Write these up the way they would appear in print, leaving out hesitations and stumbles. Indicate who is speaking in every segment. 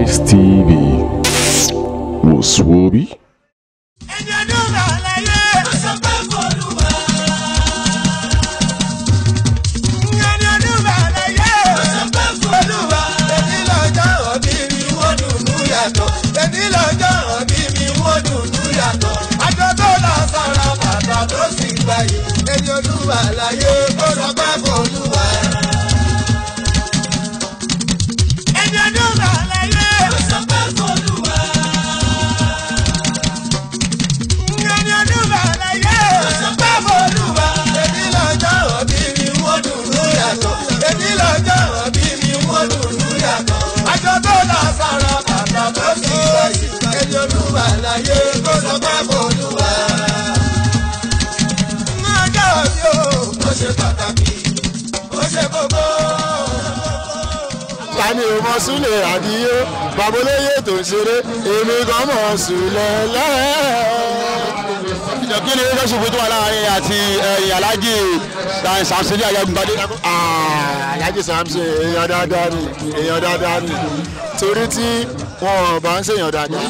Speaker 1: Arise TV. Woswobi.
Speaker 2: Tani o mọ Súlè Àdìyó babolóye tó ń ṣeré èmi gan mọ̀ Súlè lẹ́ẹ̀.
Speaker 3: Kí ni relationship tó wà láàrin àti Alhaji Samson Ajagungbadé?
Speaker 2: Alhaji Samson èèyàn dáadáa ni, èèyàn dáadáa ni, torí tí wọn bá ń ṣèyàn dáadáa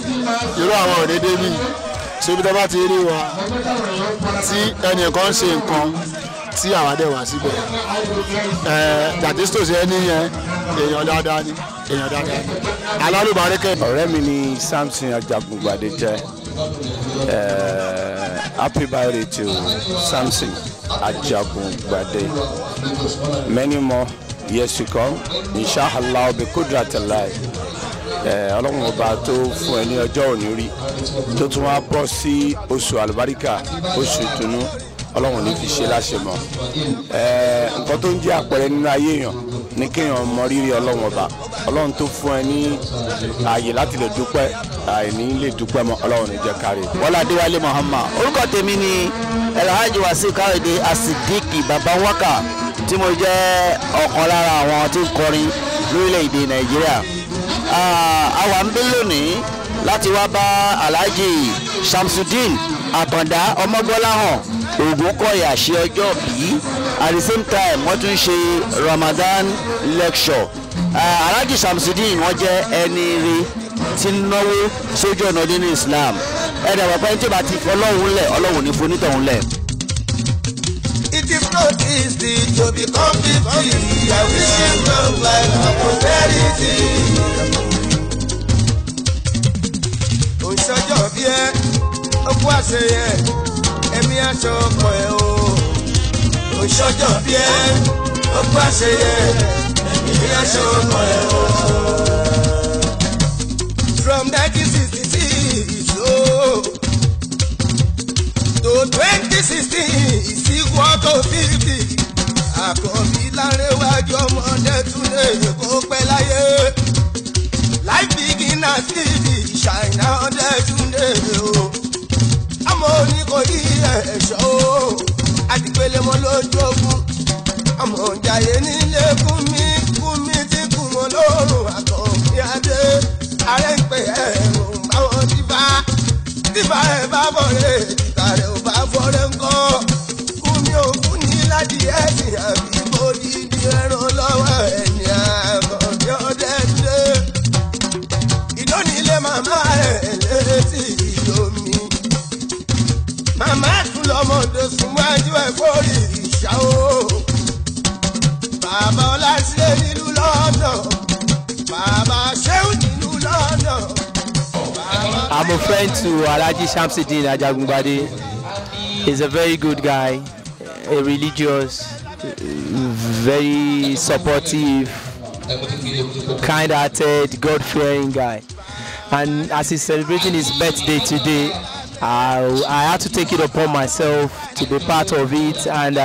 Speaker 2: irú àwọn ò ní débì. Ṣébi tó bá ti rí wa tí ẹnìkan ń ṣe nǹkan tí àwa dẹ̀ wá síbẹ̀, tàdísítò sí ẹni yẹn èèyàn dáadáa ni, èèyàn dáadáa ni, alálùbáríkẹ́.
Speaker 4: Ọ̀rẹ́ mi ni Samson Ajagungbadé jẹ́. Happy birthday to Samson Ajagungbadé. Many more years to come, inshallah bi kudratillah. Ọlọ́run ọba tó fún ẹ ní ọjọ́ òní rí tó tún wá bọ́ sí oṣù àlùbáríkà, oṣù ìtùnú, Ọlọ́run ní fi ṣe láṣẹ mọ́. Nǹkan tó ń jẹ́ àpẹẹrẹ nínú ayé èèyàn ní kéèyàn mọ rírì Ọlọ́run ọba. Ọlọ́run tó fún ẹ ní ààyè láti lè dúpẹ́, àìní lè dúpẹ́ mọ́, Ọlọ́run ní jẹ́ kárí.
Speaker 5: Wọ́lá Adéwálé Muhammad, orúkọ tèmi ni Alhaji Wasiu Káyọ̀dé Asidiki Baba Waka, tí mo jẹ́ ọ̀kan lára àwọn tí ń kọrin lórílẹ̀‐èdè Nàìjíríà. A wà ń bí lónìí láti wá bá Alhaji Shamsuddin Àtàndá Ọmọgbọ́láhàn Ògúnkọ̀yà ṣe ọjọ́ bí. At the same time wọ́n tún ṣe Ramadan lecture. Alhaji Shamsuddin wọ́n jẹ́ ẹni rí tí ń náwó sójú ọ̀nà nínú Islam. Ẹ̀dá wà pé tí ó bá ti fọlọ́hún lẹ̀, Ọlọ́hun ní fonítọ̀hún lẹ̀.
Speaker 6: It is not easy to become 50. I wish you long life and prosperity. Òǹṣọ́jọ́ bí ẹ, ó kú àṣeyẹ, ẹ̀mí aṣọ ọkọ̀ ẹ̀ o. Òǹṣọ́jọ́ bí ẹ, ó kú àṣeyẹ, ẹ̀mí aṣọ ọkọ̀ ẹ̀ o. From 1966 oh, to 2016 is equal to 50. Àkànbí Lárẹ́wájú ọmọdé túnde kó pẹ́ láyé. Life begin at 50, ṣàìná ọdẹ túnde o. Àmọ́ oníkòyí ẹ̀ṣọ́ o, àdìpẹ́lẹ́ mọ́ lójú ogun. Àmọ́ jàyé nílé fún mi, fún mi tí kù mọ́ lórùn. Àkànbí adé, ààrẹ ń pè ẹ̀rùn báwọn ti bá. Tíba ẹ̀ bá bọ̀rẹ̀, tìta rẹ̀ ò bá fọ́rẹ́ ńkọ́. Kú mi ò kú ní láti ẹ̀sìn àbí bòdì di ẹran lọ́wọ́ ẹ̀yìn. Àkànbí ọdẹ dé. Ìdónílé màmá ẹ̀ létí omi. Màmá tún lọ́mọdé súnmọ́jú ẹ̀ kórì ìṣá o. Bàbá Ọlásílẹ̀ nílùú London. Bàbá Ṣéun nílùú London.
Speaker 7: I'm a friend to Alhaji Shamsuddin Ajagungbade. He's a very good guy, a religious, very supportive, kind-hearted, God-fearing guy. And as he's celebrating his birthday today, I had to take it upon myself to be part of it and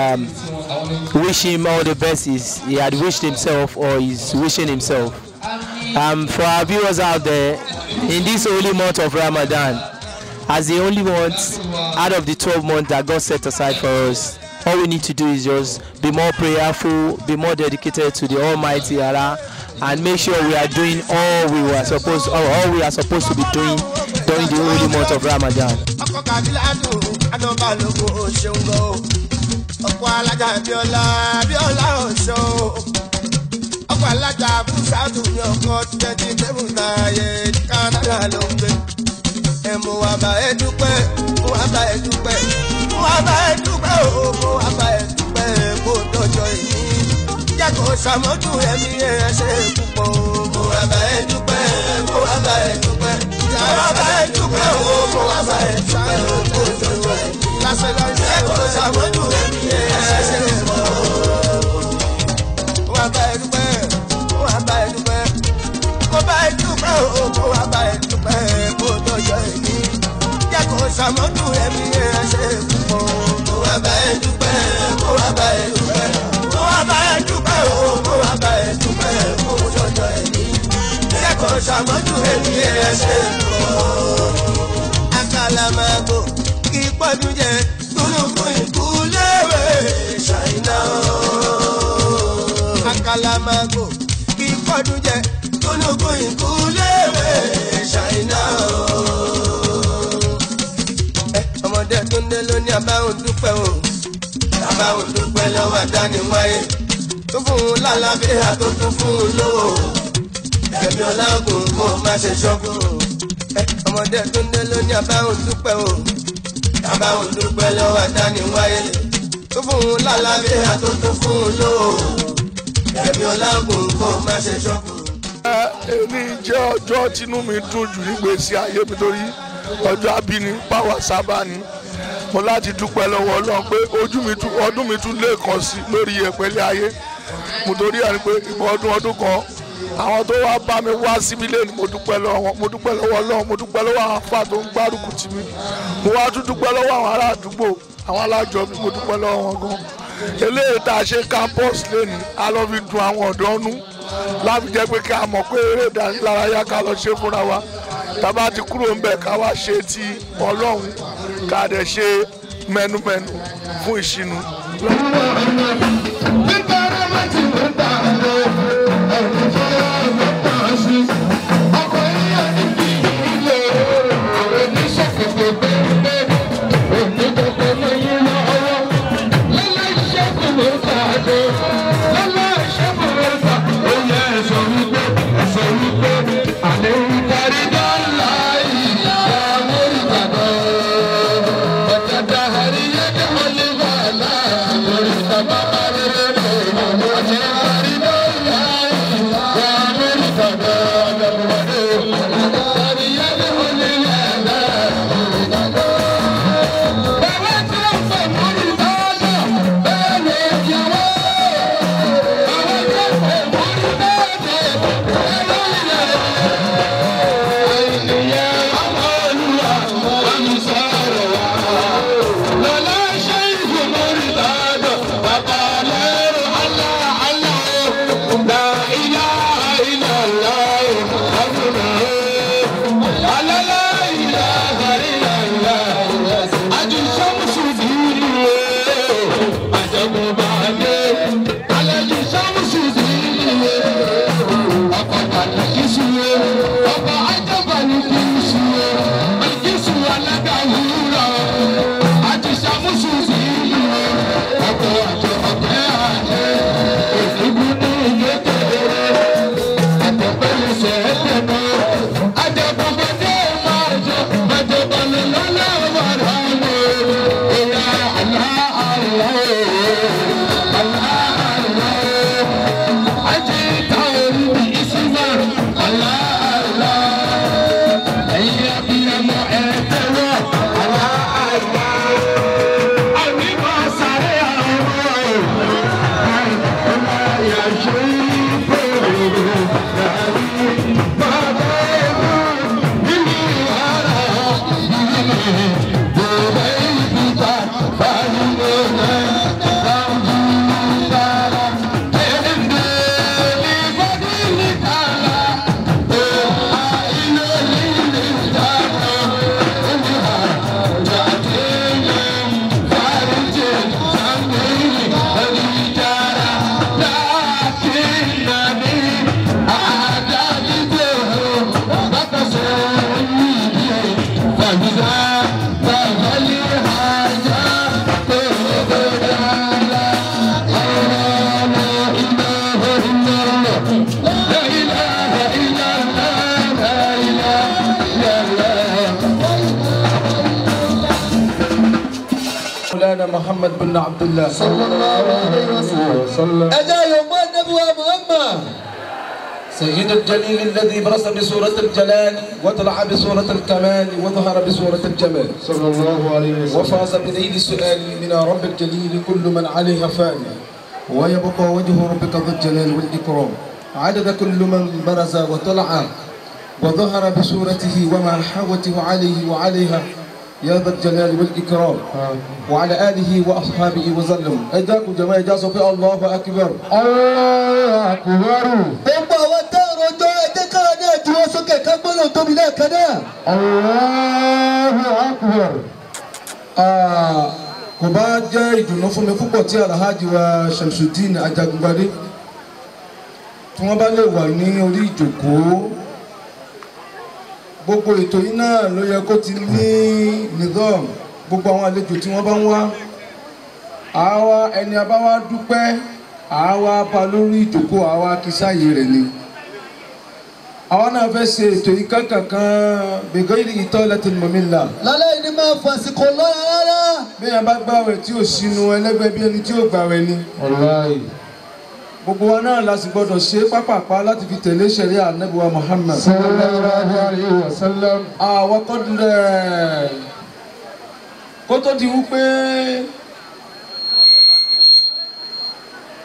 Speaker 7: wish him all the best he had wished himself or is wishing himself. For our viewers out there, in this holy month of Ramadan, as the only month out of the 12 months that God set aside for us, all we need to do is just be more prayerful, be more dedicated to the Almighty Allah, and make sure we are doing all we were supposed, or all we are supposed to be doing during the holy month of Ramadan.
Speaker 6: Ọkọ alájà Bíọ́lá, Bíọ́lá ọ̀ṣọ́. Ọkọ alájà Bùsà. Hamsatu ní ọkọ 27 táyé Canada ló ń gbé. Ẹ mú wa bá ẹ dúpẹ́, mú wa bá ẹ dúpẹ́, mú wa bá ẹ dúpẹ́ o, mú wa bá ẹ dúpẹ́ kó dọjọ́ èyí. Jẹ́ kó ṣàmójú ẹ̀mí ẹ̀ ṣe púpọ̀ o. Mú wa bá ẹ dúpẹ́, mú wa bá ẹ dúpẹ́, mú wa bá ẹ dúpẹ́ o, mú wa bá ẹ dúpẹ́ kó dọjọ́ èyí. Jẹ́ kó ṣàmójú ẹ̀mí ẹ̀ ṣe púpọ̀ o. Mú wa bá ẹ dúpẹ́, mú wa bá ẹ dúpẹ́, mo bá ẹ dúpẹ́ o, mo wá bá ẹ dúpẹ́ kó dọjọ́ èyí. Jẹ́ kó ṣàmójú ẹ̀mí ẹ̀ ṣe púpọ̀ o. Mo wá bá ẹ dúpẹ́, mo wá bá ẹ dúpẹ́, mo wá bá ẹ dúpẹ́ o, mo wá bá ẹ dúpẹ́ kó dọjọ́ èyí. Jẹ́ kó ṣàmójú ẹ̀mí ẹ̀ ṣe púpọ̀ o. Àkàlàmàgbò kí pọ́dún jẹ gbólógún ìkúlẹ̀wé ṣàìná o. Àkàlàmàgbò kí pọ́dún jẹ gbólógún ìkúlẹ̀wé ṣàìná o. Ọmọdé Túndé ló ní abáhùn dúpẹ́ o, abáhùn dúpẹ́ lọ́wọ́ àdániwáyé tó fún un lálàáfíà tó tún fún un lówó. Ẹ̀mí ọlágùn kó má ṣe ṣọ́kù. Ọmọdé Túndé ló ní abáhùn dúpẹ́ o, abáhùn dúpẹ́ lọ́wọ́ àdániwáyé tó fún un lálàáfíà tó tún fún un lówó. Ẹ̀mí ọlágùn kó má ṣe ṣọ́kù.
Speaker 1: Èmi jẹ́ ọjọ́ tínú mi dùn jù nígbèésí ayé mi torí ọjọ́ abíní báwa sábà ni. Mo láti dúpẹ́ lọ́wọ́ Ọlọ́run pé ojú mi tún ọdún mi tún lè kàn sí lórí ìyẹ̀pẹ̀lẹ̀ ayé. Mo torí ẹ̀ ni pé ìgbà ọdún ọdún kan àwọn tó wá bá mi wá síbí lé ni mo dúpẹ́ lọ́wọ́ wọn, mo dúpẹ́ lọ́wọ́ Ọlọ́run, mo dúpẹ́ lọ́wọ́ àwọn afá tó ń gbárùkù tì mí, mo wá tún dúpẹ́ lọ́wọ́ àwọn ará àdúgbò, àwọn alájọ mi, mo dúpẹ́ lọ́wọ́ wọn gan. Eléyìí tá a ṣe campus lẹ́ni a lọ fi dun àwọn ọ̀dọ́ nú láti jẹ́ pé ká mọ̀ pé eré ìdánilárayá ká lọ ṣe fúnra wa. Tá a bá ti kúrò ńbẹ̀ ká wá ṣe ti Ọlọ́run, ká dẹ̀ ṣe mẹ́numẹ́nu fún ìṣínú.
Speaker 8: Baba. محمد بن عبد الله
Speaker 9: صلى الله عليه وسلم. أجا يوم النبي محمد
Speaker 8: سيد الجليل الذي برز بصورة الجلال وطلع بصورة الكمال وظهر بصورة الجمال
Speaker 2: صلى الله عليه وسلم.
Speaker 8: وفاز بذيل السؤال من رب الجليل كل من عليها فان ويبقى وجه ربك ذو الجلال والإكرام عدد كل من برز وطلع وظهر بصورته وما حوته عليه وعليها يا ذا الجلال والإكرام وعلى آله وأصحابه وسلم. أداكم جماعة جاسوا في الله أكبر.
Speaker 2: الله أكبر. الله أكبر.
Speaker 8: Kò bá jẹ́ ìdùnnú fún mi púpọ̀ tí Alhaji wa Shamsuddin Ajagungbadé tí wọ́n bá lè wà ní orí ìjókòó. Gbogbo ètò yìí náà ló yẹ kó ti ní nidom. Gbogbo àwọn àlejò tí wọ́n bá ń wá, àwa ẹni a bá wá dúpẹ́, àwa bá lórí ìjókòó, àwa kì í sáàyè rẹ̀ ni. Àwa náà fẹ́ ṣe ètò yìí kankankan bẹ̀gẹ́rì ìtọ́lẹ̀tì mọ̀mílà.
Speaker 9: Lálẹ́ yìí ni máa fàsìkò lọ́ra rárá.
Speaker 8: Bí yẹn bá gbàwẹ̀ tí ò sínú ẹlẹ́gbẹ́ bí ẹni tí ò gbàwẹ̀ ni.
Speaker 2: Wàláhì.
Speaker 8: Gbogbo wa náà la sì gbọdọ̀ ṣe pápápá láti fi tẹ̀lé ṣẹ̀ríà Ànábì wa Muhammad.
Speaker 2: Sallallahu alayhi wa sallam.
Speaker 8: Àwọn kọ́dúnrẹ́ kó tó di wípé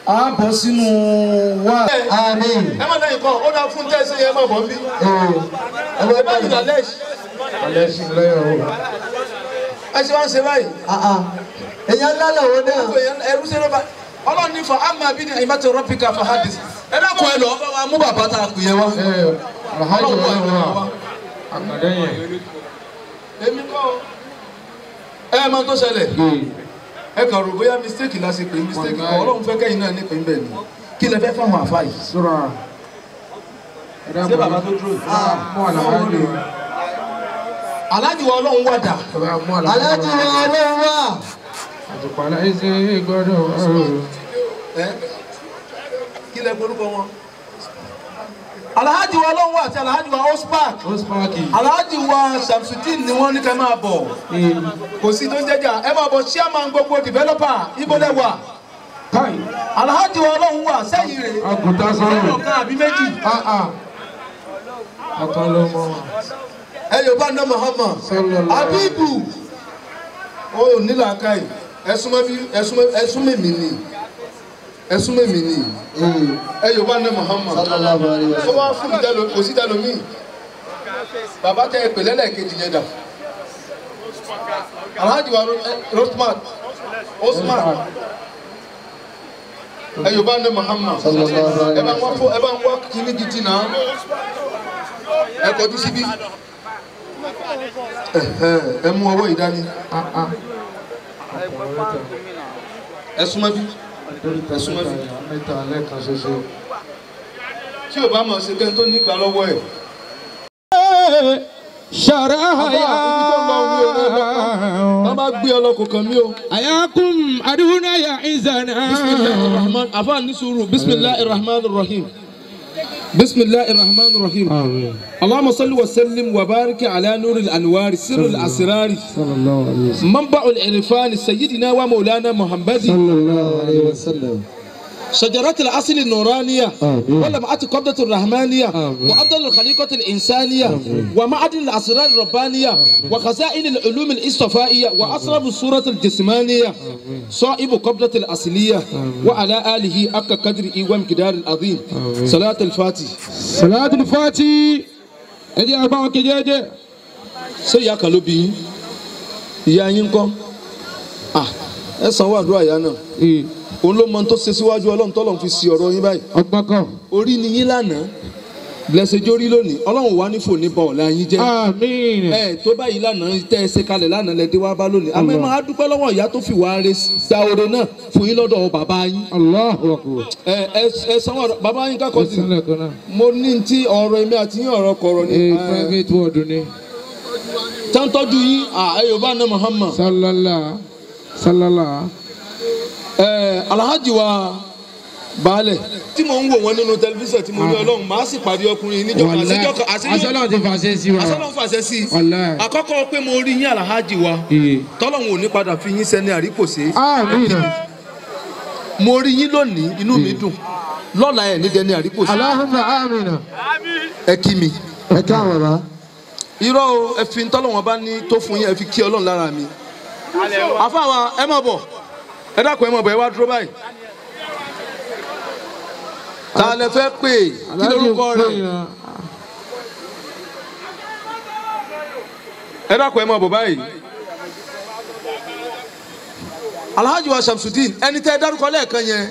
Speaker 8: a bọ̀ sínú wa.
Speaker 9: Àmín.
Speaker 8: Ẹ má lẹ́yìn kọ́, ó dáa fún tẹ́sí yẹn má bọ̀ ń bí. Ẹ bá yìí lálẹ́.
Speaker 2: Alẹ́ sí lẹ́yìn o.
Speaker 8: Ẹ ṣe wá ń ṣe báyìí.
Speaker 9: Èèyàn ńlá làwọn náà.
Speaker 8: Ẹrú ṣe ló bá. Ọlọ́run ní fa ama bí ní ìmọ̀tò rọ́pìkà fa hadith. Ẹ dákun ẹ lọ bá wa mú bàbá tá a kù yẹn wá.
Speaker 2: Alhaji wa wà àkàndé yẹn.
Speaker 8: Èmi kọ́ ẹ máa tó ṣẹlẹ̀. Ẹ kàn rò bóyá mistake la ṣe pé mistake kọ́ Ọlọ́run fẹ́ kẹ́yìn náà nípìn bẹ́ẹ̀ ni. Kí lẹ fẹ́ fáwọn àfa yìí? Ṣé bàbá tó dúró yìí? Alhaji wa Ọlọ́run wà dà.
Speaker 9: Alhaji wa Ọlọ́run wà.
Speaker 2: Àtùpàlà ẹsẹ̀ gbọ́dọ̀ wà.
Speaker 8: Kí lẹ forúkọ wọn? Alhaji wa Ọlọ́run wà àti Alhaji wa Ospark. Alhaji wa Shamsuddin ni wọ́n ní ká máa bọ̀. Kò sí tó ń jẹ́jà, ẹ máa bọ̀ chairman gbogbo developer ibolẹ̀ wà. Alhaji wa Ọlọ́run wà sẹ́yìn rẹ̀.
Speaker 2: Àgùntàn sọ̀rọ̀.
Speaker 8: Ẹ̀rọ kan àbí méjì.
Speaker 2: Ọ̀kan ló mọ̀.
Speaker 8: Ẹ yóò bá ná Muhammad. Abibu. Ó nílò àkàyè. Ẹsùn mẹ́mi ni. Ẹsùn mẹ́mi ni. Ẹ yóò bá ná Muhammad. Ó wá fún mi kò sí dalo mí. Bàbá tẹ ẹ pè lẹ́lẹ́kejì yẹn dà. Alhaji wa Rosman Osman. Ẹ yóò bá ná Muhammad. Ẹ bá ń wá kíní gidi náà. Ẹ kọjú síbí. Ẹ mú ọwọ́ yìí dání. Ẹ súnmọ́ bí. Ẹ súnmọ́ bí. Tí o bá mọ̀ ṣe kẹ́ni tó nígbà lọ́wọ́ ẹ̀.
Speaker 2: Ṣàràyà.
Speaker 8: Wọ́n bá gbé ọlọ́kọ̀ kan mí o.
Speaker 2: Àyàkùn àdúrà yà ìzànà.
Speaker 8: Bismillahir Rahman afa ní sùúrù. Bismillahir Rahmanir Rahim. Bismillahir Rahmanir Rahim. Allahumma salli wa sallim wa barik ala nuril anwar sirril asrari manba'ul irfan sayyidina wa maulana Muhammadin
Speaker 9: sallallahu alayhi wa sallam.
Speaker 8: شجرة الأصل النورانية ولمعة قبضة الرحمانية وأفضل الخليقة الإنسانية ومعدن الأسرار الربانية وخزائن العلوم الاصطفائية وأصرف الصورة الجسمانية صائب قبضة الأصلية وعلى آله حق قدره ومقدار العظيم. صلاة الفاتح.
Speaker 2: صلاة الفاتح. أجي أربعة كجاجة.
Speaker 8: سيا كلوبي يا ينكم ẹ sanwó àdúrà ìyá náà. Òun ló mọ tó ṣe síwájú Ọlọ́run tọ́lọ́run fi sí ọ̀rọ̀ yín báyìí.
Speaker 2: Ọgbọ́n kan.
Speaker 8: Orí ni yín lánàá blessed orí lónìí Ọlọ́run wà ní fòní bọ̀ ọ̀la yín jẹ́.
Speaker 2: Àmín.
Speaker 8: Ẹ tó báyìí lánàá tẹ́ ẹ ṣe kalẹ̀ lánàá lẹ́dí wá bá lónìí. Àmọ́ ẹ máa dúpẹ́ lọ́wọ́ ìyá tó fi wàá re gba oore náà fún yín lọ́dọ̀ bàbá yín.
Speaker 2: Allahu Akbar.
Speaker 8: Ẹ ẹ sanwó bàbá yín kákọ́ sí. Mo ní ti ọ̀rọ̀ èmi àti yín ọ̀rọ̀ kọ̀rọ̀ ni.
Speaker 2: Ee private word ni.
Speaker 8: Tántọ́jú yín ẹ Yorùbá náà Muhammad.
Speaker 2: Sallallahu sallallahu.
Speaker 8: Alhaji wa Baálẹ̀ tí mò ń wò wọ́n nínú tẹlifíṣàn tí mo ní Ọlọ́run màá sì pàdé ọkùnrin níjọba àṣọlọ́run
Speaker 10: ti fàṣẹ sí wa.
Speaker 8: Àṣọlọ́run fàṣẹ sí i. Àkọ́kọ́ pé mo rí yín Alhaji wa tọ́lọ́run ò ní padà fi yín sẹ́ni àríkòsí. Mo rí yín lónìí inú mi dùn lọ́la ẹ̀ ní dẹni àríkòsí.
Speaker 10: Allahumma amina.
Speaker 8: Ẹ kí mi.
Speaker 9: Ẹ kí àwọn bàbá.
Speaker 8: Irọ́ o, ẹ fi tọ́lọ́run bá ní tó fún yín ẹ fi kí Ọlọ́run lára mi. Àfáà wa ẹ má bọ̀ ẹ dákun ẹ má bọ̀ ẹ wá dúró báyìí. Ta lẹ fẹ́ pè kí lórúkọ rẹ̀? Ẹ dákun ẹ máa bọ̀ báyìí. Alhaji wa Shamsuddin ẹni tẹ́ ẹ dárúkọ lẹ́ẹ̀kan yẹn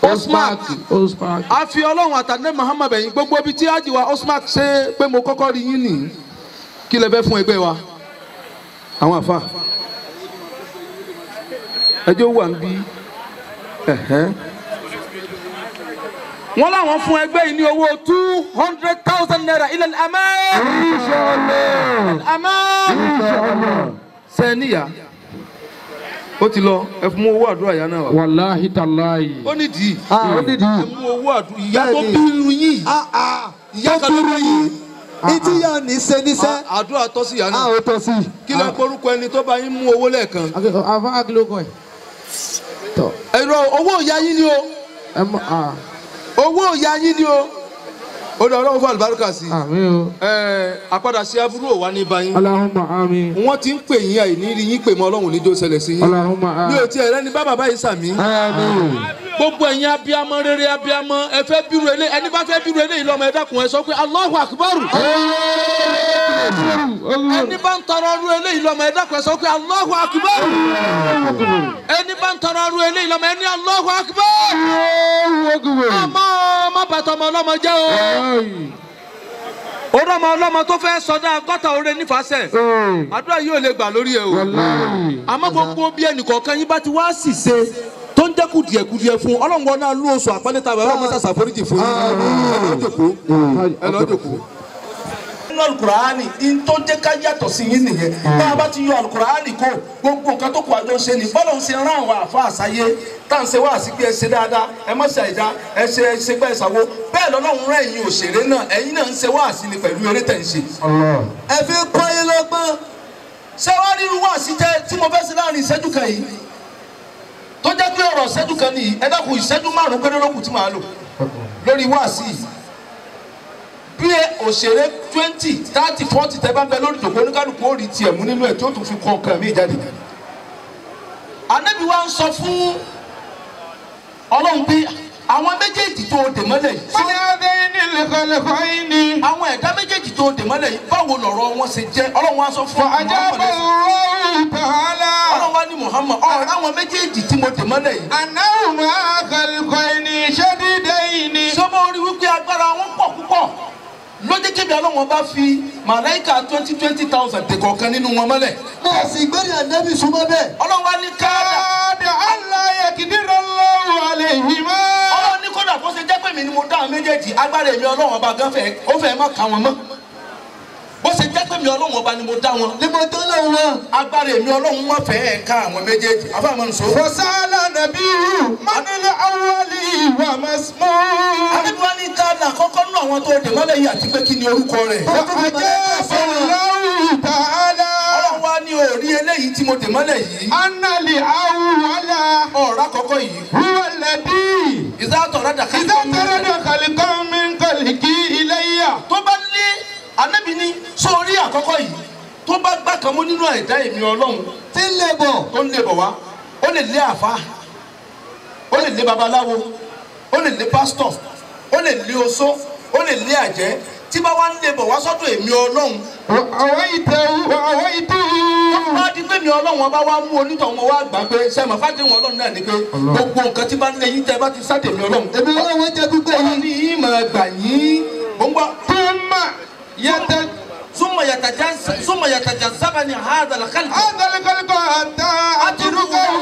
Speaker 8: Osmark a fi Ọlọ́run àtàlẹ́ Muhammad ẹ̀yìn gbogbo ibi tí Alhaji wa Osmark ṣe pé mo kọ́kọ́ rí yín nìyí kí lẹ fẹ́ fún ẹgbẹ́ wa àwọn àfa ẹjọ́ wà ń bí ẹ̀hẹ́n. Wọ́n láwọn fún ẹgbẹ́ yìí ní owó 200,000 naira ilẹ̀ amẹ́. Amẹ́. Sẹ́níyà ó ti lọ ẹ fún owó àdúrà ìyá náà wá.
Speaker 10: Wàláhi tàláyì.
Speaker 8: Ó nídìí. Ó nídìí. Ẹ mú owó àdúrà ìyá tó bírú yín. Ìyá kan ló bí yín.
Speaker 9: Ìtí yà ní ṣe níṣẹ́.
Speaker 8: Àdúrà tọ́ sí ìyá náà.
Speaker 9: Ó tọ́ sí.
Speaker 8: Kí ló porúkọ ẹni tó bá yín mú owó lẹ́ẹ̀kan.
Speaker 10: Àfa àgìlógún ẹ̀.
Speaker 8: Ẹ̀rọ owó ìyá yín ni o. Owó ìyá yín ni o. Ó dọ̀ Ọlọ́run fún àlùbáríkà sí. Àpadà sí aburú ò wá ní bá yín.
Speaker 10: Allahumma àmín.
Speaker 8: Wọ́n ti ń pè yín àìní rí yín pè mọ́ Ọlọ́run níjó ṣẹlẹ̀ sí yín.
Speaker 10: Allahumma àmín.
Speaker 8: Mi ò tiẹ̀ rẹ́ni bá bàbá yìí sàmí. Gbogbo ẹ̀yin abiyamọ rere abiyamọ ẹ fẹ́ bírú eléyìí ẹni bá fẹ́ bírú eléyìí lọ́mọ ẹ dákun ẹ sọ pé Allahu Akbar. Ẹni bá ń tọrọ ọrú eléyìí lọ́mọ ẹ dákun ẹ sọ pé Allahu Akbar. Ẹni bá ń tọrọ ọrú eléyìí lọ́mọ ẹ ní Allahu Akbar. Ọmọ ọmọ bàtà ọmọ ọlọ́mọ jẹ́ o. Ọlọ́mọ ọlọ́mọ tó fẹ́ sọdá gọ́tà oore nífàsẹ̀. Àdúrà yóò lè gbà lórí ẹ o. Àmọ́ gbogbo bí ẹnìkọ̀ọ̀kan yín bá ti wá sì ṣe tó ń jẹ́ kùdìẹ̀kùdìẹ̀ fún Ọlọ́run wọn náà lú oṣù àpẹẹrẹ tàbí ọlọ́mọ sàṣàforíjì fún yín. Ẹ lọ jókòó. Nínú Alukur'ani in tó jẹ́ ká yàtọ̀ sí yín nìyẹn. Bá a bá ti yọ Alukur'ani kó gbogbo nǹkan tó kù àjọ ṣe ni bọ́lá ń ṣe rán àwọn àfa àṣàyé tá à ń ṣe wá sí pé ẹ ṣe dáadáa ẹ má ṣe àìdá ẹ ṣe ẹ ṣe gbá ẹ ṣàwo bẹ́ẹ̀ lọ́lọ́run rán ẹ̀yin òṣèré náà ẹ̀yin náà ń ṣe wá sí ni pẹ̀lú eré tẹ̀ ń ṣe. Ẹ fi kọ́ yín lọ́gbọ́n. Ṣé wàá rí irú wá sí jẹ́ tí mo fẹ́ ṣe láàrin ìṣẹ́jú kan yìí tó jẹ́ pé ọ̀rọ̀ ìṣẹ́jú kan nìyí ẹ dákun ìṣẹ́jú márùn-ún péré ló kù tí màá lò lórí wá sí yìí. Bí òṣèré 20, 30, 40 tẹ́ bá ń bẹ lórí ìjòkó oníkálukú ó rí tiẹ̀ mú nínú ẹ̀ tí ó tún fi kọ́ nǹkan míì jáde. Ànábì wa ń sọ fún Ọlọ́run pé àwọn méjèèjì tó dè mọ́lẹ̀ yìí. Àwọn ẹ̀dá méjèèjì tó dè mọ́lẹ̀ yìí báwo lọ̀rọ̀ wọn ṣe jẹ́ Ọlọ́run wa sọ fún Muhammad. Ọlọ́run wa ní Muhammad ọ̀rọ̀ àwọn méjèèjì tí mo dè mọ́lẹ̀ yìí. Sọ́mọ́ orí wípé agbára wọn pọ̀ púpọ̀ lójé kébì Ọlọ́run bá fi màláìka 20,000 dè kọ̀ọ̀kan nínú wọn mọ́lẹ̀.
Speaker 9: Bẹ́ẹ̀ sì gbẹ́rì ànábì súnmọ́ bẹ́ẹ̀.
Speaker 8: Ọlọ́run wa ní káàdà. Ọlọ́run ní kódà kó ṣe jẹ́ pé mi ni mo dá àwọn méjèèjì agbára èmi Ọlọ́run ọba gan fẹ́ ó fẹ́ má ka wọn mọ́. Bó ṣe jẹ́ pé mi Ọlọ́run ọba ni mo dá wọn.
Speaker 9: Ni mo dá lọ́wọ́ wọn.
Speaker 8: Agbára èmi Ọlọ́run má fẹ́ ká àwọn méjèèjì. Àfàmọ́ nsọ.
Speaker 6: Fasala nabiyu manil awwali wa masmu.
Speaker 8: Àbíbí wa ní káàdà kọ́kọ́ nínú àwọn tó dè mọ́lẹ̀ yìí àti pé kí ni orúkọ rẹ̀.
Speaker 6: Allahu ta'ala.
Speaker 8: Ọlọ́run wa ní orí eléyìí tí mo dè mọ́lẹ̀ yìí.
Speaker 6: Anali awwala.
Speaker 8: Ọ̀rá kọ́kọ́ yìí.
Speaker 6: Huwa alladhi.
Speaker 8: Idha tarada
Speaker 6: khalqan min khalqi ilayya.
Speaker 8: Tó bá lé Ànábì ní sórí àkọ́kọ́ yìí tó bá gbà kan mú nínú ẹ̀dá èmi Ọlọ́run.
Speaker 9: Tí ń lè bọ̀.
Speaker 8: Tó ń lè bọ̀ wá. Ó lè lé àfa. Ó lè lé babaláwo. Ó lè lé pásítọ̀. Ó lè lé oṣó. Ó lè lé àjẹ́. Tí bá wá ń lè bọ̀ wá sọ́dọ̀ èmi Ọlọ́run.
Speaker 6: Àwọn ìtò.
Speaker 8: Wọ́n á di pé mi Ọlọ́run ọba wá mú onítọ̀ wọn wá gbà pé sẹ́mi fàdé wọn Ọlọ́run náà ni pé gbogbo nǹkan tí bá ń lé yín tẹ́ bá ti sáde mi Ọlọ́run.
Speaker 9: Èmi Ọlọ́run jẹ́ gbígbé yín.
Speaker 8: Ọlọ́run ní yín máa gbà yín. Ó ń gbọ́. Súnmọ̀ yàtàjà sábà ní hadal khalq.
Speaker 6: Hadal khalq hatta atrukahu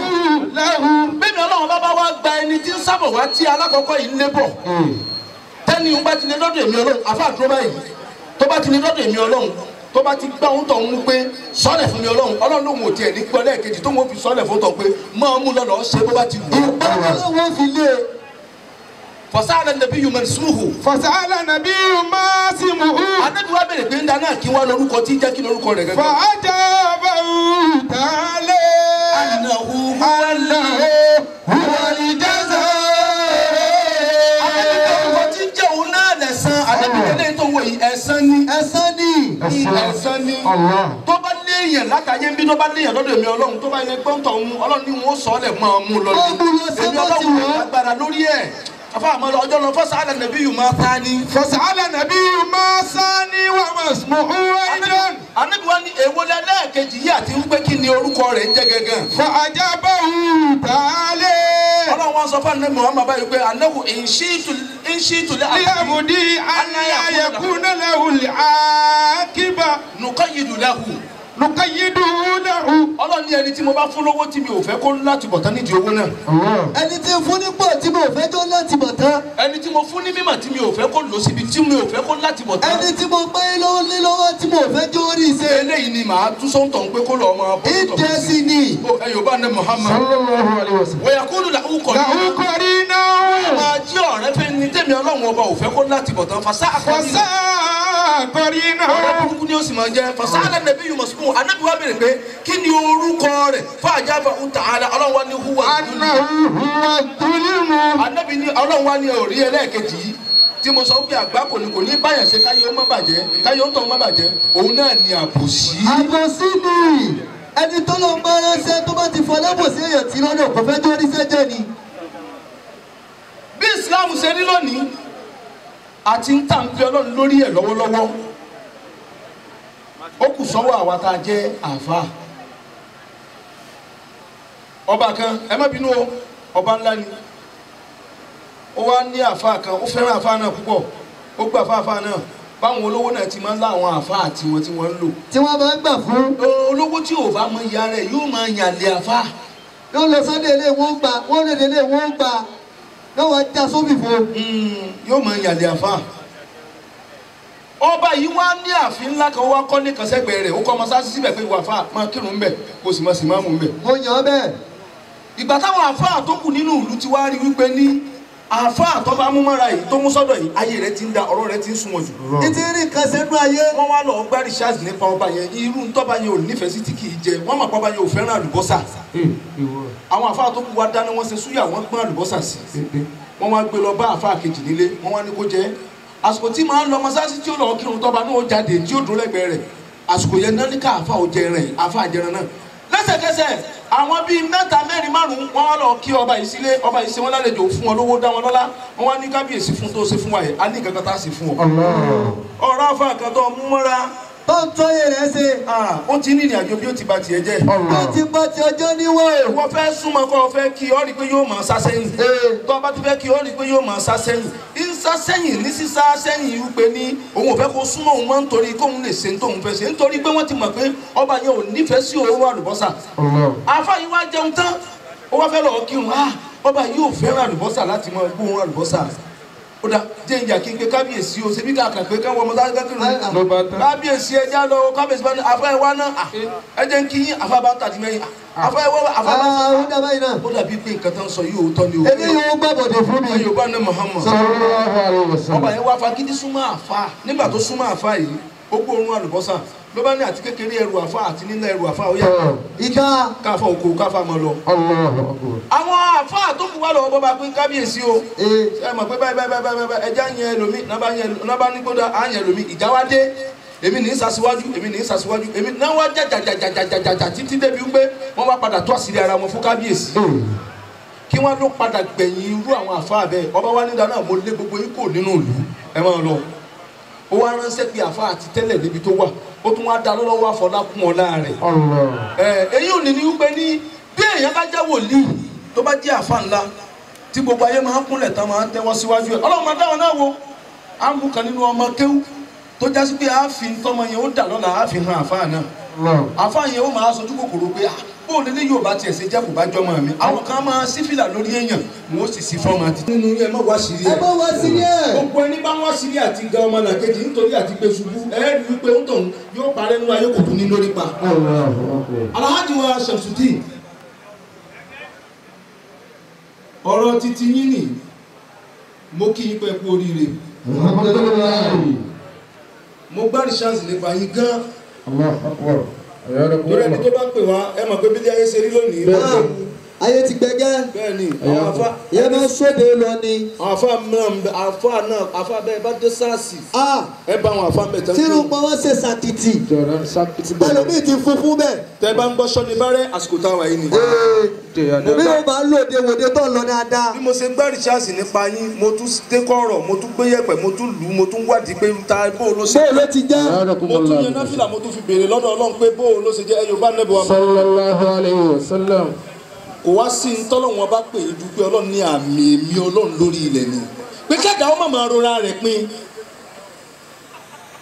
Speaker 6: lahu.
Speaker 8: Bẹ́ẹ̀ni Ọlọ́run bá bá wá gba ẹni tí ń sábọ̀ wá tí alákọ̀ọ́kọ́ yìí ń lé bọ̀. Tẹ́ni ń bá ti lé lọ́dọ̀ èmi Ọlọ́run àfa àdúró báyìí tó bá ti lé lọ́dọ̀ èmi Ọlọ́run tó bá ti gbá ohun tó ń mú pé sọ́lẹ̀ fún mi Ọlọ́run Ọlọ́run lòun ò tiẹ̀ ní gbọ́ lẹ́ẹ̀kejì tó ń fi sọ́lẹ̀ fún tọ̀ pé máa mú lọ́lọ́ ṣe bó bá ti wù.
Speaker 9: Ìpá Ọlọ́run fi lé e.
Speaker 11: Fasala nabiyyu man ismuhu.
Speaker 10: Fasala nabiyyu ma ismuhu.
Speaker 11: Ànábì wa béèrè pé ń dáná kí wá lórúkọ tí ń jẹ́ kí lórúkọ rẹ̀ gẹ́gẹ́.
Speaker 10: Fa'ajabahu ta'ala.
Speaker 11: Annahu huwal
Speaker 10: jazaa.
Speaker 11: Ànábì lórúkọ tí ń jẹ́ òun náà lẹ̀san. Ànábì tẹ́lẹ̀ tó wọ̀ yìí ẹ̀san ni.
Speaker 9: Ẹ̀san ni.
Speaker 11: Ẹ̀san ni. Tó bá léèyàn látàyé ń bí tó bá léèyàn lọ́dọ̀ èmi Ọlọ́run tó bá ilé gbọ́ntọ̀ ń Ọlọ́run ni wọ́n sọ ọ́ lẹ̀ máa mú lọ. Èmi Ọlọ́run lágbára lórí ẹ̀. Afa àmọ́ ọjọ́ lọ fasala nabiyyu ma thani.
Speaker 10: Fasala nabiyyu ma thani wa masmuhu aidan.
Speaker 11: Ànábì wa ní èwo lẹ́lẹ́kejì yìí àti wípé kí ni orúkọ rẹ̀ ń jẹ́ gangan.
Speaker 10: Fa ajabahu ta'ala.
Speaker 11: Ọlọ́run wa sọ fún Ànábì Muhammad báyìí pé annahu in shi'tu
Speaker 10: li-abdi an la yakuna lahu al-aqiba.
Speaker 11: Nuqayyidu lahu.
Speaker 10: Nuqayyidu lahu.
Speaker 11: Ọlọ́run ní ẹni tí mo bá fún lówó tí mi ò fẹ́ kó láti bọ̀ tán nídìí owó náà.
Speaker 9: Ẹni tí fún nípò tí mo fẹ́ tó láti bọ̀ tán.
Speaker 11: Ẹni tí mo fún ní mímọ̀ tí mi ò fẹ́ kó lò síbi tí mi ò fẹ́ kó láti bọ̀ tán.
Speaker 9: Ẹni tí mo gbé lọ́wọ́ tí mo fẹ́ jó rí ṣe.
Speaker 11: Eléyìí ni màá tún sọ́ńtọ̀ ń pé kó lọ́ọ́ máa bọ́ sọ́ńtọ̀.
Speaker 9: Ìjẹ́sí ni.
Speaker 11: Ẹ yóò bá ní Muhammad.
Speaker 10: Sallallahu alaihi wasallam.
Speaker 11: Wa yakunu lahu
Speaker 10: qarina.
Speaker 11: Máa jí ọ̀rẹ́ fẹ́ ni tèmi Ọlọ́run ọba ò fẹ́ kó láti bọ̀ tán. Fasa
Speaker 10: qarina.
Speaker 11: Ọ̀rẹ́ burúkú ni ó sì máa jẹ́. Fasa alẹ́ masmu. Ànábì wa béèrè pé kí ni orúkọ rẹ̀ fàjábà ta'ala Ọlọ́run wa ní huwa
Speaker 10: dùlùmù.
Speaker 11: Ànábì ní Ọlọ́run wa ní orí ẹlẹ́ẹ̀kejì yìí tí mo sọ pé àgbá kò ní báyàn ṣe káyé ó má bàjẹ́ káyé ó tọ̀ má bàjẹ́ òun náà ni àbòsí.
Speaker 9: Àbòsí ni ẹni tó lọ ń bá ránṣẹ́ tó bá ti fọ lábòsí èèyàn tí lọ́nà kò fẹ́ tó ríṣẹ́ jẹ́ ni.
Speaker 11: Bí Islam ṣe rí lónìí àti ń tà ń pe Ọlọ́run lórí ẹ̀ lọ́wọ́lọ́wọ́ ó kù sọ́wọ́ àwa tá a jẹ́ àáfàá. Ọba kan ẹ má bínú o, ọba ńlá ni. Ó wá ní àáfàá kan, ó fẹ́ràn àáfàá náà púpọ̀, ó gbà fáfáà náà. Báwọn olówó náà ti máa ń láwọn àáfàá àti wọn tí wọ́n ń lò.
Speaker 9: Tí wọ́n máa ń gbà fún.
Speaker 11: Olówó tí ò bá mọ ìyá rẹ̀ yóò máa yànlẹ̀ àáfàá.
Speaker 9: Yóò lọ sọ́dọ̀ ilé wọn gbà, wọ́n lè délé wọn gbà, yóò wá já sóbì fún.
Speaker 11: Yóò máa yànlẹ̀ àáfàá. Ọba yìí wá ní ààfin ńlá kan, wá kọ́ ní kan sẹ́gbẹ̀ẹ́ rẹ̀, ó kọ́ mọ́sáàsì síbẹ̀ pé ìwà àfáà máa kírun ńbẹ̀ kó sì máa sì máa mú ńbẹ̀.
Speaker 9: Mo yàn án bẹ́ẹ̀.
Speaker 11: Ìgbà táwọn àfáà tó kù nínú ìlú ti wá rí wípé ní àfáà tó bá mú mọ́ra yìí tó mú sọ́dọ̀ yìí ayé rẹ̀ ti ń da ọ̀rọ̀ rẹ̀ ti ń sunwọ̀n jù.
Speaker 9: Títí rí nǹkan sẹ́nu ayé.
Speaker 11: Wọ́n wá lọ gbá research nípa ọba yẹn, irú ntọ́ba yẹn ò nífẹ̀ẹ́ sí tí kì í jẹ, wọ́n mọ̀ pé ọba yẹn ò fẹ́ràn àlùbọ́sà. Àwọn àfáà tó kù wá dáná wọ́n ṣe súyà wọ́n gbọ́n àlùbọ́sà sí. Wọ́n wá gbé lọ bá àfáà kejì nílé, wọ́n wá ní kó jẹ. Àsìkò tí màá lọ mọ́sáàsì tí ó lọ kírun tọ́ba náà ó jáde tí ó dúró lẹ́gbẹ̀ẹ́ rẹ̀, àsìkò yẹn náà ní ká àfa ò jẹran yìí, àfa jẹran náà. Lẹ́sẹ̀kẹsẹ̀ àwọn bíi mẹ́ta mẹ́rin márùn-ún wọ́n wá lọ kí ọba yìí sílé, ọba yìí ṣe wọ́n lálejò fún wọn lówó dá wọn lọ́lá, wọ́n wá ní kábíyèsí fún tó ṣe fún wa yìí, a ní nǹkan kan tá a sì fún ọ. Ọ̀rọ̀ àfa kan tó mú mọ́ra.
Speaker 9: Tó ń tọ́ yé rẹ̀ ṣe.
Speaker 11: Ó ti ní ìrìn àjò bí ó ti ba tiẹ̀ jẹ́.
Speaker 9: Ó ti bá ti ọjọ́ níwọ̀n.
Speaker 11: Wọ́n fẹ́ súnmọ́ kọ́ ọ fẹ́ kí ọ rí i pé yóò máa sá sẹ́yìn. Tó o bá ti fẹ́ kí ọ rí i pé yóò máa sá sẹ́yìn. Ń sá sẹ́yìn ní sísá sẹ́yìn wípé ní òun ò fẹ́ kó súnmọ́ òun máa ń torí kóun lè ṣe tóun fẹ́ ṣe nítorí pé wọ́n ti mọ̀ pé ọba yẹn ò nífẹ̀ẹ́ sí òórùn àlùbọ́sà. Àfáà yìí wá jẹun tán, ó wá fẹ́ lọ́ọ́ kírun. Ọba yìí ò fẹ́ràn àlùbọ́sà láti máa gbóòórùn àlùbọ́sà. Ó dà jẹ́ ìjà kí n pe kábíyèsí o, ṣebí ká kàn pé káwọn ọmọ sáré kírun. Kábíyèsí ẹja lọ, kábíyèsí bá ní àfa ẹ wá náà, ẹ jẹ́ ń kí yín, àfa bá ń tàdí mẹ́yìn, àfa ẹ wá, àfa bá ń tàdí. Ó dàbí pé nǹkan tó ń sọ yìí òótọ́ ni o.
Speaker 9: Ebi yóò gbà bọ̀dẹ̀ fún mi.
Speaker 11: Yorùbá ní Muhammad. Ọba yẹn wá fagídí súnmọ́ àfa, nígbà tó súnmọ́ àfa yìí, ó gbóòórùn àlùbọ́sà ló bá ní àti kékeré ẹrù àfa àti nílẹ̀ ẹrù àfa ó yà.
Speaker 9: Ìka.
Speaker 11: Káfa oko káfa mọ lọ. Àwọn àfa tó kù wá lọ bọ́ bá pín kábíyèsí o. Ṣé ẹ mọ̀ pé báyìí báyìí báyìí báyìí ẹja yẹn ẹlòmí náà bá ní gbọ́dọ̀ á yẹn ẹlòmí ìjà wá dé. Èmi ní sàṣíwájú, èmi ní sàṣíwájú, èmi náà wá jàjàjàjàjàjà títí débi wípé wọ́n wá padà tó àṣírí ara wọn fún kábíyèsí. Kí wọ́n ló padà gbẹ̀yìn irú àwọn àfa bẹ́ẹ̀. Ọba wa nígbà náà mo lé gbogbo yín kò nínú ìlú ẹ máa lọ. Ó wá ránṣẹ́ pé àfa àti tẹ́lẹ̀ níbi tó wà, ó tún wá da lọ́wọ́ àfọlá kún ọlá rẹ̀. Èyí ò ní ní wípé ní bí èèyàn bá jẹ́ wòlíì tó bá jẹ́ àfa ńlá tí gbogbo ayé máa ń kúnlẹ̀ tán máa ń tẹ́wọ́ síwájú ẹ̀, Ọlọ́run máa dáwọn náà wo. Á mú kan nínú ọmọ kéwú tó jásí pé àáfin tọmọ yẹn ó dà lọ́la àáfin hàn àfa náà. Àfa yẹn ó máa sojú kòkòrò pé bó o lélẹ́ yóò bá tiẹ̀ ṣe jẹ́ kó bá jọmọ mi. Àwọn kan máa sí fìlà lórí èèyàn, wọn ó sì sí fọ́ọ̀mù àti. Nínú ẹ má wá sírí ẹ.
Speaker 9: Ẹ má wá sírí ẹ.
Speaker 11: Gbogbo ẹni bá wá sírí àti ga ọmọ làkejì nítorí àti gbé ṣubú, ẹ rí i pé ń tọ̀hún yóò parẹ́ nínú ayé kò tún ní lórí pa. Alhaji wa Shamsuddin, ọ̀rọ̀ titi yín nì. Mo kí yín pé ẹ kú oríire. Mo gbá rìṣáàsì nípa yín gan. Torí ẹni tó bá pè wá ẹ mọ̀ pé bí ayé ṣe rí lónìí.
Speaker 9: Ayé ti gbẹgẹ́.
Speaker 11: Bẹ́ẹ̀ni, àwọn afa.
Speaker 9: Ìyẹn máa ń sóde lọ ni.
Speaker 11: Àwọn afa náà afa bẹ́ẹ̀ bá dé sáàsì. Ẹ bá àwọn afa mẹ́ta.
Speaker 9: Tírú pa wọ́n ṣe sàkìtì. Ẹlòmíì ti funfun bẹ́ẹ̀.
Speaker 11: Tẹ bá ń gbọ́ sọ́ni bárẹ́ àsìkò táwa yìí ni.
Speaker 9: Bí o bá lòde wòde tó lọ dáadáa.
Speaker 11: Bí mo ṣe gbá rìṣáàsì nípa yín, mo tún dé kọ̀rọ̀, mo tún gbé yẹ̀pẹ̀, mo tún lù ú, mo tún wádìí pé ta bó ló ṣe.
Speaker 9: Bó ló ti jẹ́.
Speaker 11: Mo tún yan náfìlà, mo tún fi béèrè lọ́dọ̀ Ọlọ́run pé bó ló ṣe jẹ́ ẹyọ bá nẹ́bọ̀ wa.
Speaker 8: Sallallahu alayhi wa sallam.
Speaker 11: Kò wá sí ní tọ́lọ́run ọba pè é ju pé Ọlọ́run ní àmì èmi Ọlọ́run lórí ilẹ̀ ni pé kẹ́dà ó mọ̀mọ́ rora rẹ̀ pin.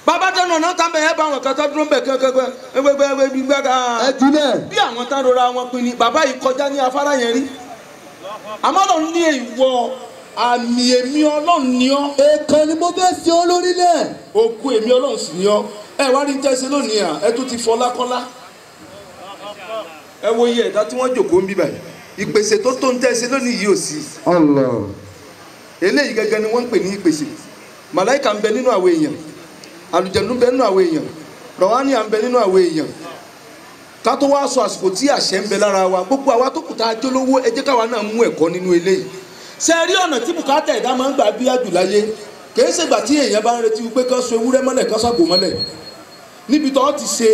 Speaker 11: Bàbá dánù ọ̀nà tá bẹ̀rẹ̀ bá àwọn kan tó dúró ń bẹ̀ kẹ́kẹ́kẹ́ bí àwọn tán rora wọn pin ni bàbá yìí kọjá ní afárá yẹn rí. Àmọ́ Ọlọ́run ní ìwọ àmì èmi Ọlọ́run ni ọ́.
Speaker 9: Èèkàn ni mo fẹ́ ṣe ọ́ lórílẹ̀.
Speaker 11: Òkú èmi Ọlọ́run sì ni ọ́. Ẹ wá rí tẹ́sí lónìí à ẹ tún ti fọlákọ́lá. Ẹ wo iye ẹ̀dá tí wọ́n jòkó ń bí báyìí. Ìpèsè tó tó ń tẹ́sí lónìí yìí ò sí. Eléyìí gẹ́gẹ́ ni wọ́n ń pè ní ìpèsè. Màláìka ń bẹ nínú àwọn èèyàn, àlùjànnú ń bẹ nínú àwọn èèyàn, rọ̀wánìyà ń bẹ nínú àwọn èèyàn. Ká tó wá sọ àsìkò tí àṣẹ ń bẹ lára wa, gbogbo àwa tó kù tá a jólówó ẹ jẹ́ káwa náà mú ẹ̀kọ́ nínú eléyìí. Ṣé ẹ rí ọ̀nà tí bùkátà ẹ̀dá máa ń gbà bí àjù láyé? Kìí ṣègbà tí èèyàn bá ń retí wípé kán so ewúrẹ́ mọ́lẹ̀ kán sàgbò mọ́lẹ̀. Níbi tó ti ṣe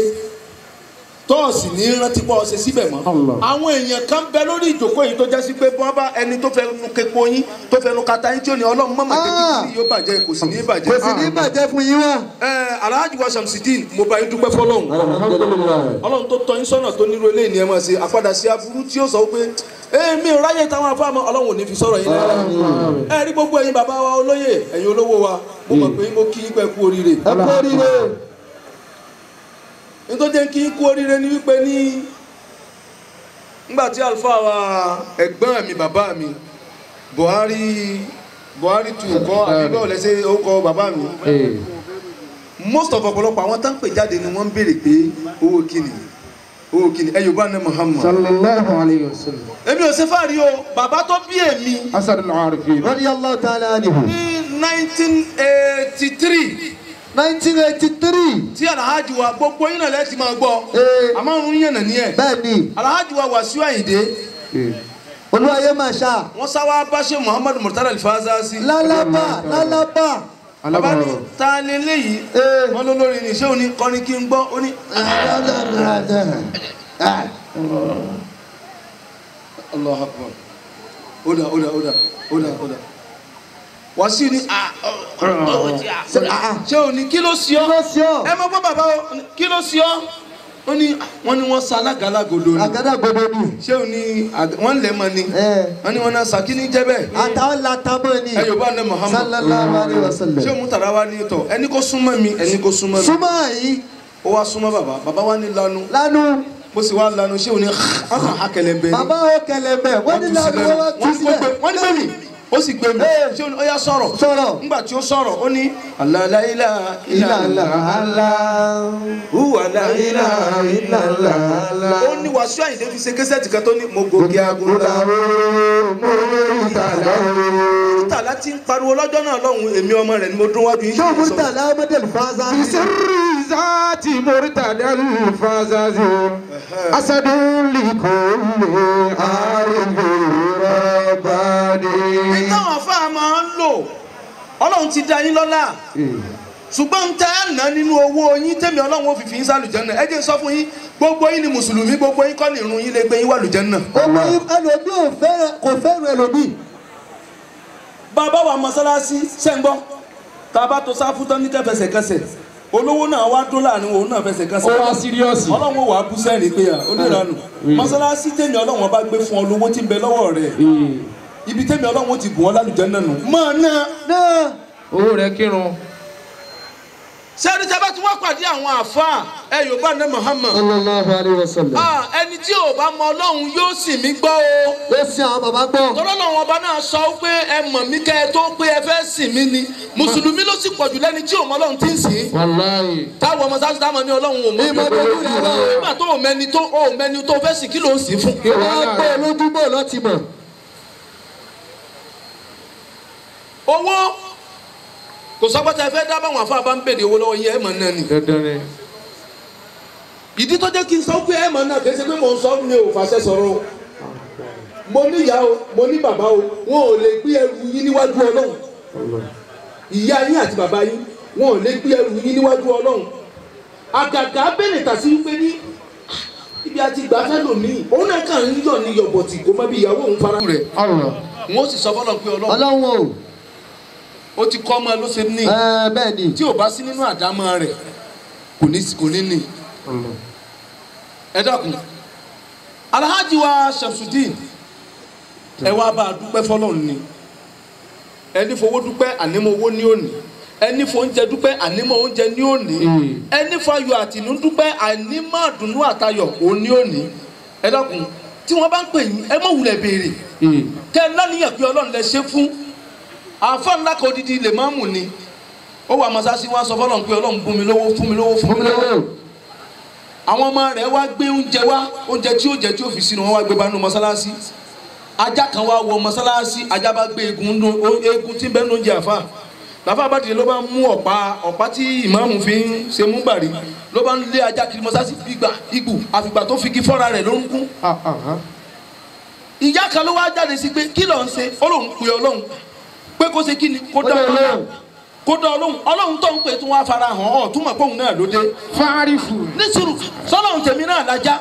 Speaker 11: tọ́ọ̀sì ní rántí pọ́ ṣe síbẹ̀ mọ́. Àwọn èèyàn kan bẹ lórí ìjókòó yìí tó jẹ́ sí pé bọ́n bá ẹni tó fẹnu kepo yín tó fẹnu kata yín tí ó ní Ọlọ́run mọ̀mọ́ jẹ́ kí yóò bàjẹ́ kò sì ní bàjẹ́.
Speaker 9: Kò sì ní bàjẹ́ fún yín wá.
Speaker 11: Ẹ Alhaji wa Shamsideen, mo bá yín dúpẹ́ fọlọ́run. Ọlọ́run tó tọ́ yín sọ́nà tó nírú eléyìí ni ẹ máa ṣe àpadà sí aburú tí ó sọ pé èmi ò ráyè táwọn afáàmọ́ Ọlọ́run ò ní fi sọ̀rọ̀ yín lára. Ẹ rí gbogbo ẹ̀yin bàbá wa olóyè ẹ̀yin olówó wa mo mọ̀ pé mo kí yín pé kú oríire.
Speaker 9: Ẹ kú oríire.
Speaker 11: Nítorí jẹ́ kí n kú oríire ni wípé ní nígbà tí àlùfáà wa ẹ̀gbọ́n mi bàbá mi Buhari tù kọ́ àbíbẹ̀ ò lẹ́sẹ̀ ó kọ́ bàbá mi. Most of ọ̀pọ̀lọpọ̀ àwọn tá ń pè jáde ni wọ́n ń béèrè pé owó kíni owó kíni ẹ Yorùbá ní Muhammad.
Speaker 8: Sallallahu alayhi wa sallam.
Speaker 11: Èmi ò ṣe fáàrí o, bàbá tó bí èmi.
Speaker 8: Asadul Arifin.
Speaker 9: Radiyallahu ta'ala anhu.
Speaker 11: Ní 1983.
Speaker 9: 1983.
Speaker 11: Tí Alhaji wa gbogbo yín náà lẹ́ẹ̀tì máa gbọ́. Àmọ́ òun yànnà ní ẹ̀.
Speaker 9: Bẹ́ẹ̀ni.
Speaker 11: Alhaji wa Wasiu Ayinde.
Speaker 9: Olúwayé máa ṣá.
Speaker 11: Wọ́n sá wá bá ṣe Muhammadu Murtala Al-Fazazi.
Speaker 9: Lálábà lálábà.
Speaker 11: Bàbá ní ta ni eléyìí. Wọ́n ló lórí ni ṣé òní kọrin kí n gbọ́ ó ní. Allahu Akbar. Ó dà ó dà ó dà ó dà ó dà. Wàsíù ní ṣé o ní kí ló sí ọ ẹ mọ gbọ́ bàbá o kí ló sí ọ ó ní wọ́n ní wọ́n sa alágàlagodo ni
Speaker 9: àgádágodo ni
Speaker 11: ṣé o ní wọ́n lẹ̀ mọ́ ni wọ́n ní wọ́n náà sa kí ni jẹ́ bẹ́ẹ̀.
Speaker 9: àtàwọn latamọ́ ni
Speaker 11: ẹ Yorùbá ní Muhammad
Speaker 9: sallallahu alayhi wa sallam.
Speaker 11: Ṣé o mú tàrà wá ní tọ̀ ẹni kó súnmọ́ mi ẹni kó súnmọ́ mi.
Speaker 9: Súnmọ́ yìí.
Speaker 11: Ó wá súnmọ́ bàbá bàbá wa ní lanu.
Speaker 9: Lanu.
Speaker 11: Mo sì wá lanu ṣé o ní ọkàn akẹlẹ̀mbẹ̀ ni.
Speaker 9: Bàbá ó kẹlẹ̀mbẹ̀ wọ́n ní lanu wọ́n wá tú sílẹ̀.
Speaker 11: Wọ́n ní gbẹ̀mí ó sì gbé mi ṣé ó yá sọ̀rọ̀ nígbà tí ó sọ̀rọ̀ ó ní aláìlá ìlàlá hùwà láìlá ìlàlá ó ní Wàsíù Àyìndé fi ṣe késẹ́ẹ̀tì kan tó ní mo gòkè àgùnlá Murtala ti ń pariwo lọ́jọ́ náà lọ́hùn èmi ọmọ rẹ̀ ni mo dún wájú yín.
Speaker 9: Ṣé Murtala Ahmed Al-Fazazi.
Speaker 8: Bisirri zati Murtala Al-Fazazi asadun likulli arifin rabbani.
Speaker 11: Táwọn afáà máa ń lò Ọlọ́run ti dá yín lọ́lá ṣùgbọ́n ń tẹ́ ẹ̀ ná nínú owó yín tẹ̀mí Ọlọ́run ó fi fi yín sálùjánnà ẹ jẹ́ n sọ fún yín gbogbo yín ni mùsùlùmí gbogbo yín kọ́ ni ìrun yín lè gbé yín wà lùjánnà.
Speaker 9: Gbogbo yín ẹlòmíì ò fẹ́ràn kò fẹ́ràn ẹlòmíì.
Speaker 11: Bàbá wa mọ́sálásí ṣẹ́ ń gbọ́ tá a bá tó sáfù tán ní kẹfẹsẹ̀kẹsẹ̀ olówó náà wá dó láàrin òun náà fẹsẹ̀ kẹsẹ̀.
Speaker 8: Ó wá síríọ́sì.
Speaker 11: Ọlọ́run wàá bú sẹ́rìn pé à oníranù mọ́sálásí tẹ̀mí Ọlọ́run bá gbé fún ọ lówó tí ń bẹ lọ́wọ́ rẹ̀ ibi tẹ́mi Ọlọ́run ti bùn ọ́ lálùjánnà nù. Máa ná.
Speaker 8: Owó rẹ̀ kírun.
Speaker 11: Sẹ́ni tí a bá ti wá pàdé àwọn àfáà ẹ Yorùbá ní Muhammad.
Speaker 9: Sallallahu alayhi wa sallam.
Speaker 11: Ẹni tí ò bá mọ Ọlọ́run yóò sì mí gbọ́ o.
Speaker 9: Ó sin àwọn bàbá gbọ́.
Speaker 11: Tọ́lọ́ lọ́wọ́ ọba náà sọ pé ẹ mọ̀ mí kẹ́ ẹ tó pé ẹ fẹ́ sìn mí ni. Mùsùlùmí ló sì pọ̀jù lẹ́ni tí ò mọ Ọlọ́run tí ń sìn.
Speaker 8: Wàláhì.
Speaker 11: Táwọn ọmọ sáà táwọn ní Ọlọ́run ò mọ̀. Nígbà tó ò mẹ́ni tó fẹ́ sìn kí ló ń sìn fún.
Speaker 9: Ìwà pọ̀ lójúbọ̀ lọ́ti mọ̀.
Speaker 11: Owó kò sọ pé tẹ fẹ́ dá báwọn afá bá ń bèrè owó lọ́wọ́ yín ẹ̀ mọ̀ náà ni. Ìdí tó jẹ́ kí n sọ pé ẹ̀ mọ̀ náà kì í ṣe pé mò ń sọ mi ò fàṣẹ sọ̀rọ̀ o. Mo ní ìyá o, mo ní bàbá o, wọn ò lè gbé ẹrù yín níwájú Ọlọ́run. Ìyá yín àti bàbá yín wọn ò lè gbé ẹrù yín níwájú Ọlọ́run. Àgàgà bẹ̀rẹ̀ tà sí wípé ní ibi àti ìgbà fẹ́ lòmíì, òun náà kàn ń yọ̀ ní yọ̀bọ̀tì kó má bí ìyàwó òun fara rẹ̀. Wọ́n sì sọ fọlọ́ pé Ọlọ́run.
Speaker 9: Ọlọ́run o.
Speaker 11: Ó ti kọ́ ọmọ ló ṣe ní.
Speaker 9: Bẹ́ẹ̀ ni.
Speaker 11: Tí ò bá sí nínú àdámọ́ rẹ̀ kò ní ní. Ẹ dákun. Alhaji wa Shamsuddin, ẹ wá bá a dúpẹ́ fọlọ́run ni. Ẹni fowó dúpẹ́ ànímọ́ owó ní òní. Ẹni fóúnjẹ dúpẹ́ ànímọ́ oúnjẹ ní òní. Ẹni fayọ̀ àtìnú dúpẹ́ ànímọ́ àdùnnú àtayọ̀ òní òní. Ẹ dákun, tí wọ́n bá ń pè yín ẹ má wulẹ̀ béèrè. Kẹ́ ẹ lánìyàn pé Ọlọ́run lẹ ṣe fún. Àfa ńlá kan odidi lè má mú ni. Ó wà mọ́sáàsì wá sọ fọlọ́run pé Ọlọ́run fún mi lówó fún mi lówó fún mi lówó. Àwọn ọmọ rẹ̀ wá gbé oúnjẹ wá, oúnjẹ tí ó jẹ tí ó fi sínú wọn wá gbé bá nú mọ́sálásí. Ajá kan wá wọ mọ́sálásí, ajá bá gbé eegun tí ń bẹ nínú oúnjẹ àfa. Làfà bá dìde ló bá mú ọ̀pá tí ìmáàmù fi ń ṣe mú bàrí ló bá ń lé ajá kiri mọ́sálásí gbígbà igbó àfìgbà tó fi kí fọ́ra rẹ̀ ló ń kú. Ìyá kan ló wá jáde sí pé kí ló ń ṣe, ó lóun pe Ọlọ́run pé kó ṣe kí ni kó dá Ọlọ́run kó dá Ọlọ́run. Ọlọ́run tó ń pè tún wá fara hàn ọ́ tún mọ̀ pé òun náà ló dé.
Speaker 10: Fárífù.
Speaker 11: Nísìrù sọlọ́run tèmi náà lajá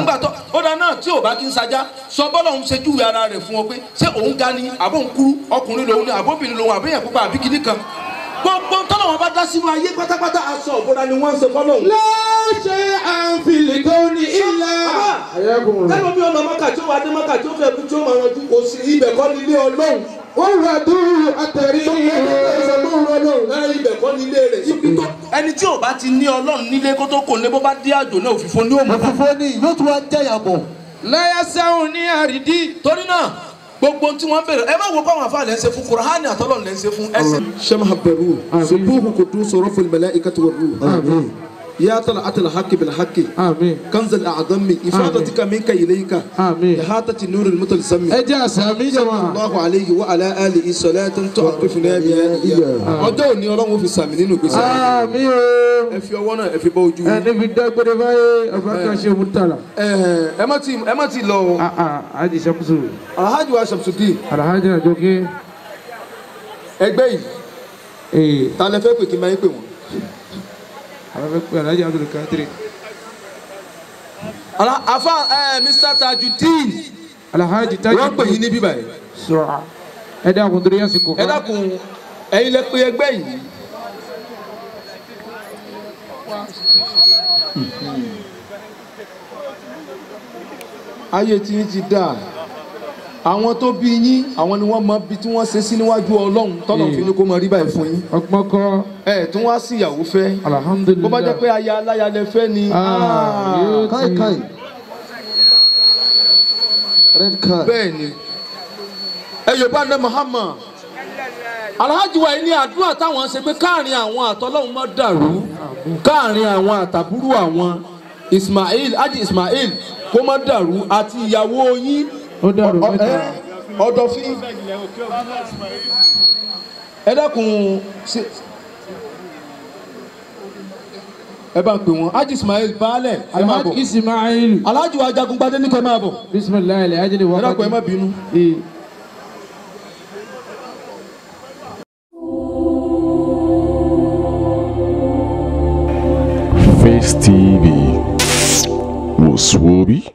Speaker 11: ńgbà tó ó dá náà tí ò bá kí ń sajá sọ bọ́lọ́run ṣe júwe ara rẹ̀ fún ọ pé ṣé òun ga ni àbó ń kúrú ọkùnrin lòun ni àbóbìnrin lòun àbóyàn pupa àbí kíní kan. Gbogbo tọ́lọ́wọ́n bá dá sínú ayé pátápátá aṣọ òbúra ni wọ́n ń ṣe fọ́lọ́run.
Speaker 10: Lọ́ọ̀ṣẹ́ àǹfìlì tó ní ilà.
Speaker 11: Tẹ́lẹ̀ mi ọ̀nà mọ́kà tí ó wà dé mọ́kà tí ó fẹ́ kú tí ó máa ranjú kò sí ibẹ̀ kọ́ nílé Ọlọ́run.
Speaker 10: Ó wà dúró àtẹ̀rí.
Speaker 11: Ẹni tí ò bá ti ní Ọlọ́run nílé kó tó kò ní bó bá dé àjò náà òfìfo ní òmùfò.
Speaker 9: Òfìfo ni yóò tún wá jẹ̀yàbọ̀.
Speaker 10: Láyà sẹ́hùn ní àrídì.
Speaker 11: Torí náà gbogbo tí wọ́n bẹ̀rẹ̀ ẹ má wo báwọn afáàlẹ̀ ń ṣe fún Kùránì àtọ́lọ́run lẹ́ ń ṣe fún ẹsẹ̀.
Speaker 8: Sẹ́mu bẹ̀rù subuhu kudusu rọ́fù malaikati wa ruh. يا طلعة الحق بالحق. آمين. كنز الأعظم إفادتك منك إليك. آمين. إحاطة النور المتلزم. صلى الله عليه وعلى آله صلاة تعرفنا بها. Ọjọ́ òní Ọlọ́run fi sàmì nínú ìgbésí ayé.
Speaker 10: Àmín.
Speaker 11: Ẹ fi ọwọ́ náà ẹ fi bọ́ ojú.
Speaker 10: Ẹni fi dágbére báyìí ọba kan ṣe Murtala.
Speaker 11: Ẹ má ti lọ o.
Speaker 10: Alhaji Shamsu.
Speaker 11: Alhaji wa Shamsuddin.
Speaker 10: Alhaji Ajoke.
Speaker 8: Ẹgbẹ́ yìí. Ta lẹ fẹ́ pè kí n máa ń pè wọ́n?
Speaker 10: Alhaji Abdul Kadir.
Speaker 11: Afa Mr. Tajudeen.
Speaker 10: Alhaji Tajudeen.
Speaker 11: Wọ́n pè yín ní bíbá yìí.
Speaker 10: Sọ̀rọ̀ ẹ dákun torí àsìkò.
Speaker 11: Ẹ dákun ẹ̀yin lẹ pè ẹgbẹ́ yìí. Ayé tí yín ti dà. Àwọn tó bí yín àwọn ni wọ́n mọ bí tí wọ́n ṣe sí níwájú Ọlọ́run tọ́lọ̀ fi ní kó mọ rí báyìí fún yín.
Speaker 10: Ọgbọ́n kọ́.
Speaker 11: Ẹ tún wá sí ìyàwó fẹ́.
Speaker 10: Alhamdulillah.
Speaker 11: Bó bá jẹ́ pé aya aláya lẹ fẹ́ ni.
Speaker 9: Káì káì. Red card.
Speaker 11: Bẹ́ẹ̀ ni. Ẹ Yorùbá ní Muhammad. Alhaji wa ní àdúrà táwọn ṣe pé káàrin àwọn àtọ́lọ́hún má dàrú. Káàrin àwọn àtàbúrú àwọn Ismail Haji Ismail kó má dàrú àti ìyàwó yín.
Speaker 10: Ó dàrú mẹ́ta.
Speaker 11: Ọ̀dọ̀fín. Ẹ dákun ẹ bá ń pè wọ́n Haji Ismail baálẹ̀ ẹ máa bọ̀.
Speaker 10: Alhaji Ismail.
Speaker 11: Alhaji wa Ajagungbadé ní kẹ́ máa bọ̀.
Speaker 10: Bisimilayi alhaji ni
Speaker 11: Ẹ dákun ẹ má bínú.
Speaker 12: Face TV was Swoby.